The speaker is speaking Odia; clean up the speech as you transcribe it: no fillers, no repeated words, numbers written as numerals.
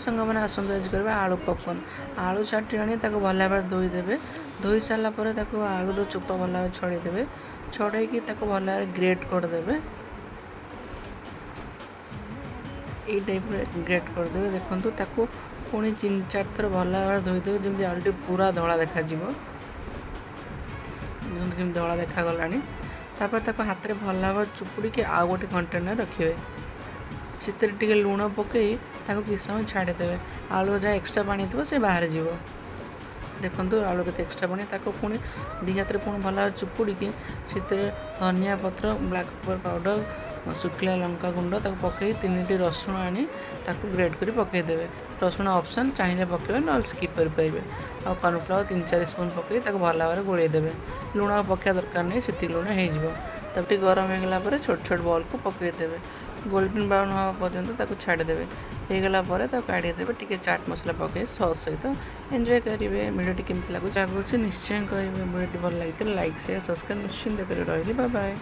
ସାଙ୍ଗମାନେ, ଆସନ୍ତୁ ଆଜି କରିବା ଆଳୁ ପପକର୍ଣ୍ଣ। ଆଳୁ ଚାଟି ଆଣି ତାକୁ ଭଲ ଭାବରେ ଧୋଇଦେବେ। ଧୋଇ ସାରିଲା ପରେ ତାକୁ ଆଳୁର ଚୋପା ଭଲ ଭାବରେ ଛଡ଼େଇଦେବେ। ଛଡ଼େଇକି ତାକୁ ଭଲ ଭାବରେ ଗ୍ରେଟ୍ କରିଦେବେ। ଏଇ ଟାଇପ୍ର ଗ୍ରେଟ୍ କରିଦେବେ। ଦେଖନ୍ତୁ, ତାକୁ ପୁଣି ତିନି ଚାରି ଥର ଭଲ ଭାବରେ ଧୋଇଦେବେ, ଯେମିତି ଆଳୁଟି ପୁରା ଧଳା ଦେଖାଯିବ। ଦେଖନ୍ତୁ କେମିତି ଧଳା ଦେଖାଗଲାଣି। ତାପରେ ତାକୁ ହାତରେ ଭଲ ଭାବରେ ଚୁପୁଡ଼ିକି ଆଉ ଗୋଟେ କଣ୍ଟେନର୍ ରଖିବେ। ସେଥିରେ ଟିକେ ଲୁଣ ପକାଇ ତାକୁ କିଛି ସମୟ ଛାଡ଼ିଦେବେ। ଆଳୁ ଯାହା ଏକ୍ସଟ୍ରା ପାଣି ଥିବ, ସେ ବାହାରି ଯିବ। ଦେଖନ୍ତୁ, ଆଳୁ କେତେ ଏକ୍ସଟ୍ରା ପାଣି। ତାକୁ ପୁଣି ଦୁଇ ହାତରେ ପୁଣି ଭଲ ଭାବରେ ଚୁପୁଡ଼ିକି ସେଥିରେ ଧନିଆ ପତ୍ର, ବ୍ଲାକ୍ ପେପର୍ ପାଉଡ଼ର, ଶୁଖିଲା ଲଙ୍କା ଗୁଣ୍ଡ ତାକୁ ପକାଇ, ତିନିଟି ରସୁଣ ଆଣି ତାକୁ ଗ୍ରେଟ୍ କରି ପକାଇଦେବେ। ରସୁଣ ଅପସନ୍, ଚାହିଁଲେ ପକାଇବେ, ନହେଲେ ସ୍କିପ୍ କରିପାରିବେ। ଆଉ କର୍ଣ୍ଣଫ୍ଲାୱାର 3-4 ସ୍ପୁନ୍ ପକାଇ ତାକୁ ଭଲ ଭାବରେ ଗୋଳେଇ ଦେବେ। ଲୁଣ ଆଉ ପକାଇବା ଦରକାର ନାହିଁ, ସେତିକି ଲୁଣ ହେଇଯିବ। ତାପରେ ଟିକେ ଗରମ ହେଇଗଲା ପରେ ଛୋଟ ଛୋଟ ବଲ୍କୁ ପକାଇଦେବେ। ଗୋଲ୍ଡେନ୍ ବ୍ରାଉନ୍ ହେବା ପର୍ଯ୍ୟନ୍ତ ତାକୁ ଛାଡ଼ିଦେବେ। ହେଇଗଲା ପରେ ତାକୁ କାଢ଼ିଦେବେ। ଟିକେ ଚାଟ୍ ମସଲା ପକାଇ ସସ୍ ସହିତ ଏନ୍ଜୟ କରିବେ। ଭିଡ଼ିଓଟି କେମିତି ଲାଗୁଛି ନିଶ୍ଚୟ କହିବେ। ଭିଡ଼ିଓଟି ଭଲ ଲାଗିଥିଲେ ଲାଇକ୍, ସେୟାର, ସବସ୍କ୍ରାଇବ୍ ନିଶ୍ଚିନ୍ତ କରି। ରହିଲି, ବାଏ ବାଏ।